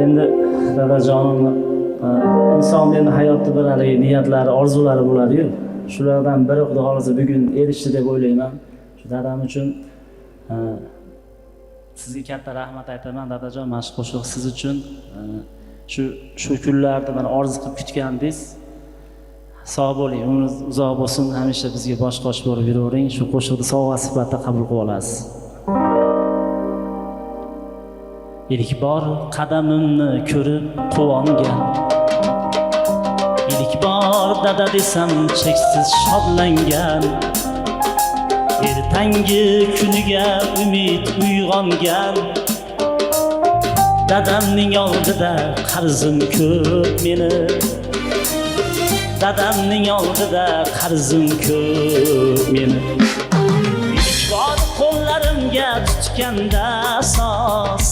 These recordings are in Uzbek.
Endi dadajonimni insonni endi hayotda bir haligi niyatlari, orzulari bo'ladi-yu. Shulardan biri Xudo xohlasa bugun erishdi deb o'ylayman. Shu dadam uchun sizga katta rahmat aytaman dadajon, mana shu qo'shiq siz uchun. Shu kunlarni mana orzu qilib kutgandingiz. Sog' bo'ling, umringiz uzoq bo'lsin, hamisha bizga bosh qosh bo'lib yuravering. Shu qo'shiqni sovg'a sifatida qabul qilib olasiz. Ilk bor qadamimni ko'rib quvongan, ilk bor dada desam cheksiz shodlangan, ertangi kuniga umid uyg'ongan, dadamning oldida qarzim ko'p meni, dadamning oldida qarzim ko'p meni. İlk bor qo'llarimga tutganda soz,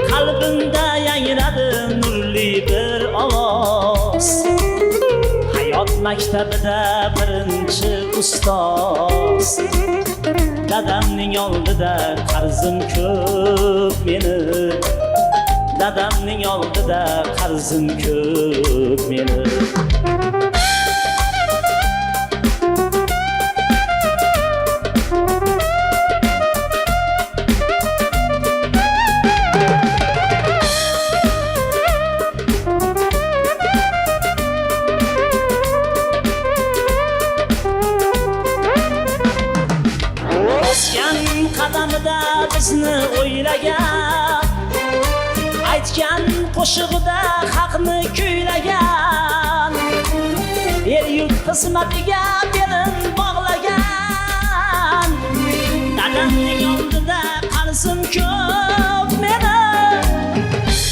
qalbimda yangradi nurli bir ovoz. Hayot maktabida birinchi ustoz, dadamning oldida qarzim ko'p meni, dadamning oldida qarzim ko'p meni. Bosgan qadamida bizni o'ylagan, aytgan qo'shig'ida haqni kuylagan, er yurt xizmatiga belin bog'lagan, dadamning oldida qarzim ko'p meni,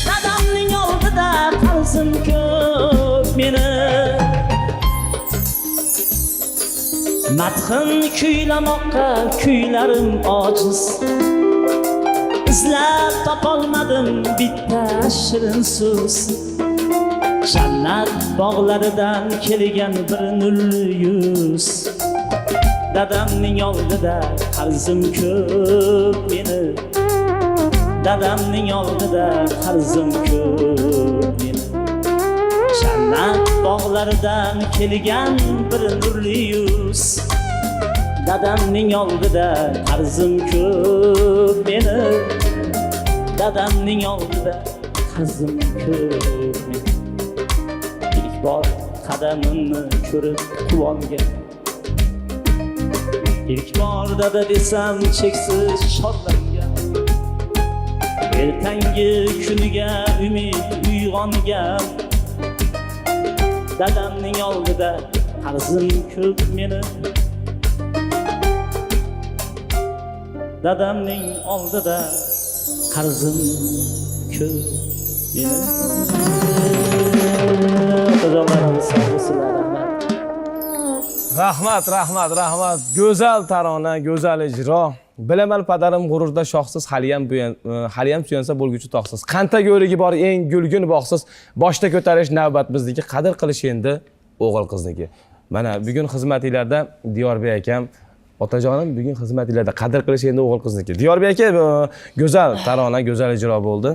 dadamning oldida qarzim ko'p meni. Madhin kuylamoqqa kuylarim ojiz, izlab topolmadim bitta shirin so'z. Jannat bog'laridan kelgan bir nurli yuz, dadamning oldida qarzim ko'p meni, dadamning oldida qarzim ko'p meni. Jannat bog'laridan kelgan bir nurli yuz, dadamning oldida qarzim ko'p meni, dadamning oldida qarzim ko'p meni. İlk bor qadamimni ko'rib quvongan, ilk bor dada desam cheksiz shodlangan, ertangi kuniga umid uyg'ongan, dadamning oldida qarzim ko'p meni, dadamning oldida qarzim ko'p meni. Otajonlarimiz sog' bo'lsinlar, rahmat. Rahmat, rahmat, rahmat. Go'zal tarona, go'zal ijro. Bilaman padarim g'ururda shohsiz, haliyam suyansa bo'lguchi tog'siz. Qanta go'rigi bor eng gulgun bog'siz, boshda ko'tarish navbat bizniki, qadr qilish endi o'g'il qizniki. Mana bugun xizmatinglarda Diyorbek akam, otajonim bugun xizmatinglarda qadr qilish endi o'g'il qizniki. Diyorbek aka, go'zal tarona, go'zal ijro bo'ldi.